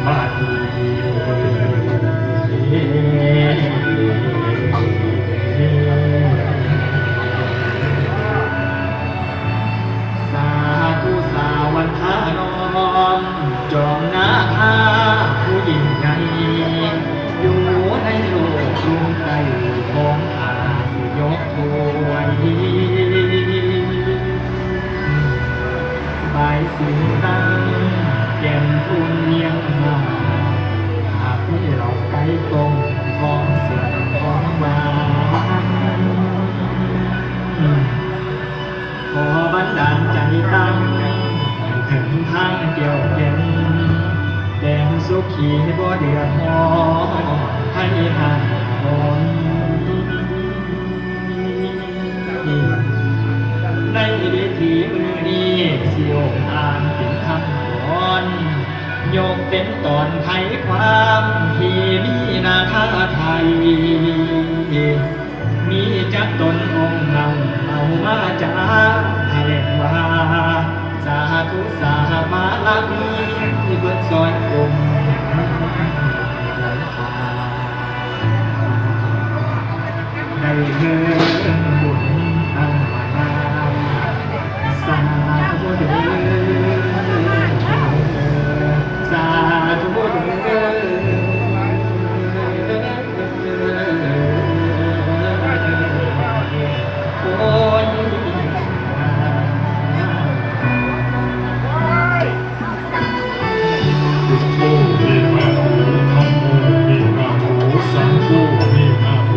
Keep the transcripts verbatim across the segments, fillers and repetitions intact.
สาธุสาวันทาน้อม จอมนาคาผู้ยิ่งใหญ่ อยู่ในโลกกรุงไกลของข้าสิยกถวาย บายสีตั้งแก่นทุนเนียงมา หากมีเหล่าไก่ต้มของเสียงของหวาน ขอบันดาลใจตั้ง ถึงทางแก้วแก่น แก่นสุขีบ่เดือดร้อน ให้ห่างหอน ในเวทีมื้อนี้สิองค์อ่านเป็นคำกลอน ยกเป็นตอนไขความที่มีนาคาไทย มีจักตนองค์นำเอามาจาแถลงว่า สาธุสาบารมีเบิดซอยองค์ ได้เงินบุญตั้งมานาน สาธุเด้อ สาธุเด้อ โอ้ย พุทโธเมตตาโม ธัมโมเมตตาโม สังโฆเมตตาโม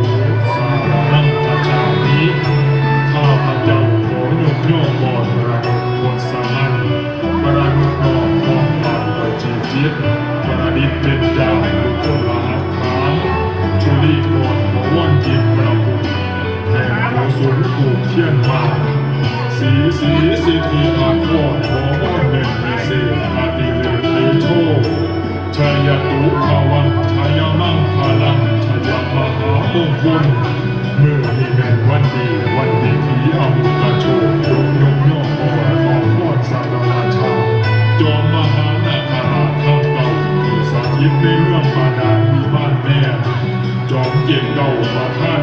สารณังคัจฉามิ ข้าพเจ้าขอยกย่อก่อนประนมทศกัณฐ์ ประนมน้อมพร้อมปานประจิตจิต ประดิษฐ์เป็นดาวบุคคลรหัสถาม จุลีก่อนขอวอนจิตประพุทธ แห่งโขสูงผูกเทียนมา สีสีสิทธิพาโคตขอวอนเด่นพิเศษอติเรกเตโช ชัยตุขวังชยมังคลังชยมหามงคล มื้อนี้แม่นวันดี วันดีที่อมุตโชค ยกยกย่อขอขอพรสักการะชา จอมมหานาคราชทั้งเก้าที่สถิตในเมืองบาดาลวิมานแม่ จอมเกตเก้าประธาน